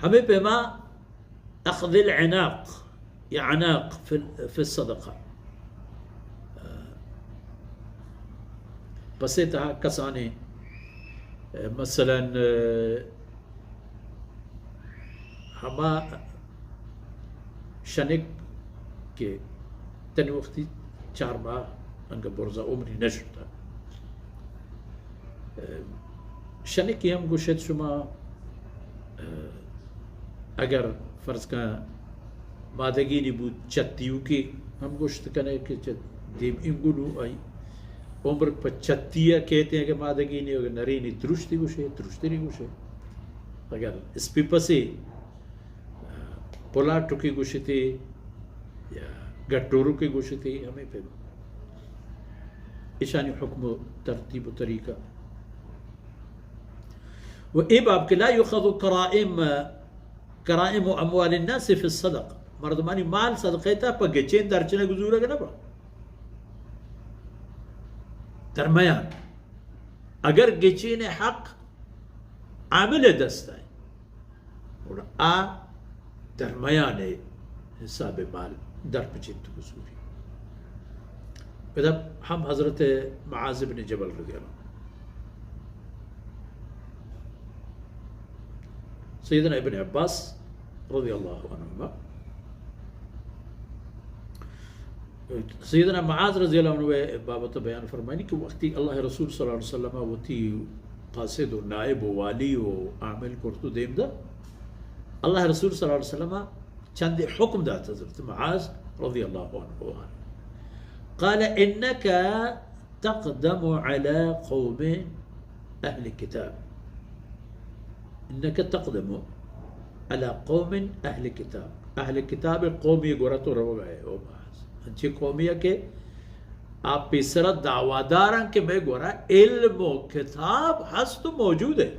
ہمے پیما اخذ العناق یا عناق فی ال-، فی الصدقہ۔ پسے تہا کسانیں، مثلاً، ہما شنک کہ تنی وقتی چار ماہ انگہ برزا عمری نہ شتا۔ شنکی ہم گوشت شما، اگر فرض کن مادگینی بود، چتیوکی ہم گوشت کنے کہ چہ دیم انگو نو آئی عمر پہ چتی ء کیت، اگر مادگینی، اگر نرینی درشتی گوشے، درشتری گوشے۔ اگر اسپی پسے پلاٹوکے گوشتے یا گٹوروکے گوشتے، ہمے پیم۔ ایشانی حکم و ترتیب و طریقہ۔ و اے باب کہ لا یؤخذ کرائم، کرائم اموال الناس فی الصدقہ، مردمانی مال صدقہ تا پہ گچین درچنگ و زورگ نہ با۔ درمیان، اگر گچین حق عامل دست آئے، گڑا آ درمیان حساب مال در پچینت و بزوری۔ پدا ہم حضرت معاذ ابن جبل رضی اللہ عنہ، سیدنا ابن عباس رضی اللہ عنہما، سیدنا معاذ رضی اللہ عنہ بابت بیان فرمائنی کہ وقتی اللہ رسول صلی اللہ علیہ وسلم وتی قاصد و نائب و والی و عامل کرت و دیم دا، اللہ رسول صلی اللہ علیہ وسلم چند حکم دات حضرت معاذ رضی اللہ عنہ۔ قال: إنك تقدم على قوم أهل كتاب. إنك تقدم على قوم أهل كتاب. اہل کتاب قومی گورا تو روگا ہے، او معاذ۔ انچی قومی کہ آپ پیسرا دعویٰ دارن کہ میں گورا علم و کتاب ہست و موجود ہے۔